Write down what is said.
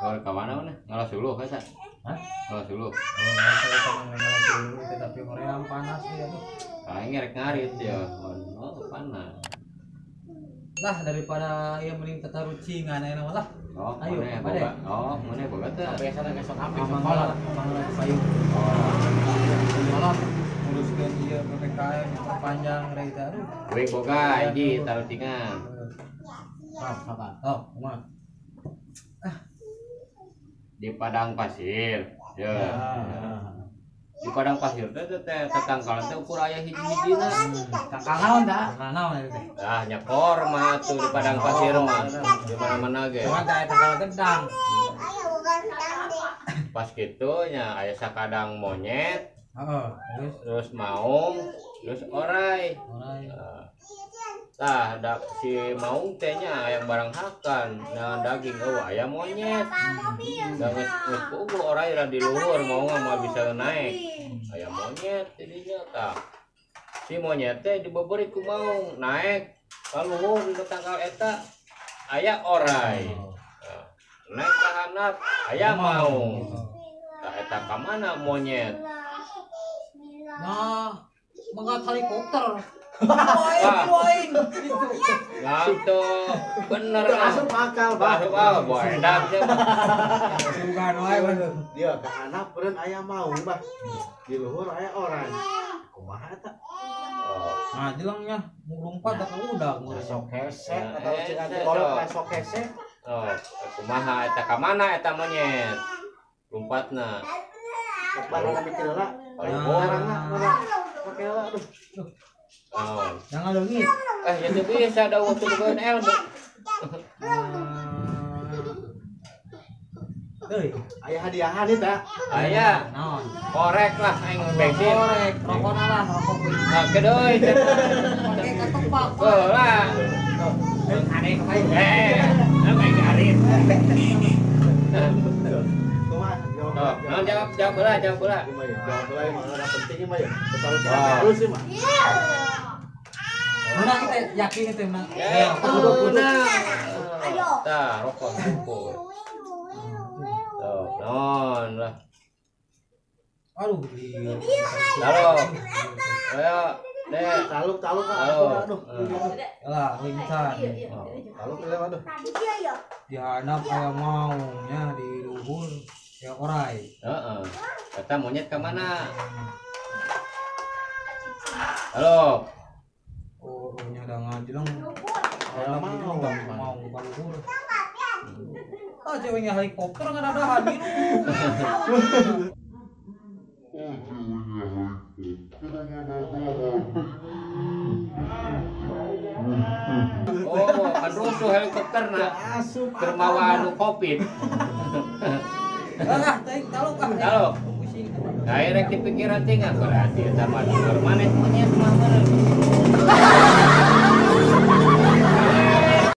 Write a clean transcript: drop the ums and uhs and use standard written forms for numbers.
Kalau ka mana mana? Ngalah suluh eta. Hah? Ngalah suluh. Oh, saya sama ngalah suluh tetapi hoream panas ya tuh. Aing rek ngarit ya. Oh, panas. Lah daripada ieu mending tatarucingan ayeuna mah lah. Oh, ayo, boga. Oh, mana boga teh? Biasana besok ambil sekolah. Mangga payung. Oh, sekolah nguruskeun ieu PPKM perpanjang rek teh aduh. Kuring boga hiji tarucingan. Apa? Oh, kumaha? Di padang pasir. Ya. Di padang pasir teh teh tetangkalan teh ukur aya hiji-hijina. Tangkal naon da? Tangkal naon eta teh? Ah, nya korma tuh di padang pasir mah. Di mana-mana ge. Cuman teh tangkal gedang. Pas kitu nya aya sakadang monyet. Heeh, terus maung, terus orai. Orai. Tah, da si maung teh nya hayang barang hakan, nah daging eueuh aya monyet. Da geus geus puguh orai ra di luhur maung mah bisa naik. Aya monyet jadinya tah. Si monyet teh dibeberi ku maung naik ka luhur di tangkal eta aya orai. Nah, naik ka handap aya maung. Tah eta ka mana monyet? Nah, mangga helikopter. Wah, gitu. Bener. Masuk akal, Pak. Masuk akal, boy. Edan sih. Sugan wae bener. Dia ka handap beureun aya maung, Bah. Di luhur aya orang. Kumaha eta? Oh. Nah, jelengnya lompat ka udah sok hese atau cenah kolot sok hese. Oh, kumaha eta ka mana eta monyet? Lompatna. Barang mikir heula. Barangna mana? Make heula aduh. Oh. Jangan leungit. Ya teu bisa da waktu bogaan ilmu. Euy, aya hadiahan ieu teh. Aya. Naon? Korek lah aing bensin. Korek, rokona lah, rokok. Nah, kedeui. Pake ketepak. Heula. Aneh aing. Apa yang ngarit? Kumaha? Oh, nah, jawab jawab heula, jawab heula. Jawab heula mah ada penting mah ya. Taruh terus sih mah. Menang kita yakin itu menang. Ya, menang. Tah, rokok rokok. Tuh, non lah. Aduh. Halo. Ayo, deh. Taluk taluk aduh. Lah, lincan. Taluk lewat aduh. Di handap aya maungnya di luhur ya orai. Heeh. Eta monyet ka mana? Halo. Oh, nya ada ngajeleng. Ada mau mau ka luhur. Ah, ceweknya helikopter ngadadahan gitu. Oh, kan rusuh helikopter na. Keur mawa anu Covid. Ah, teuing taluk ah. Taluk. Nah, rek dipikiran teh berarti eta mah dulur maneh monyet mah meureun.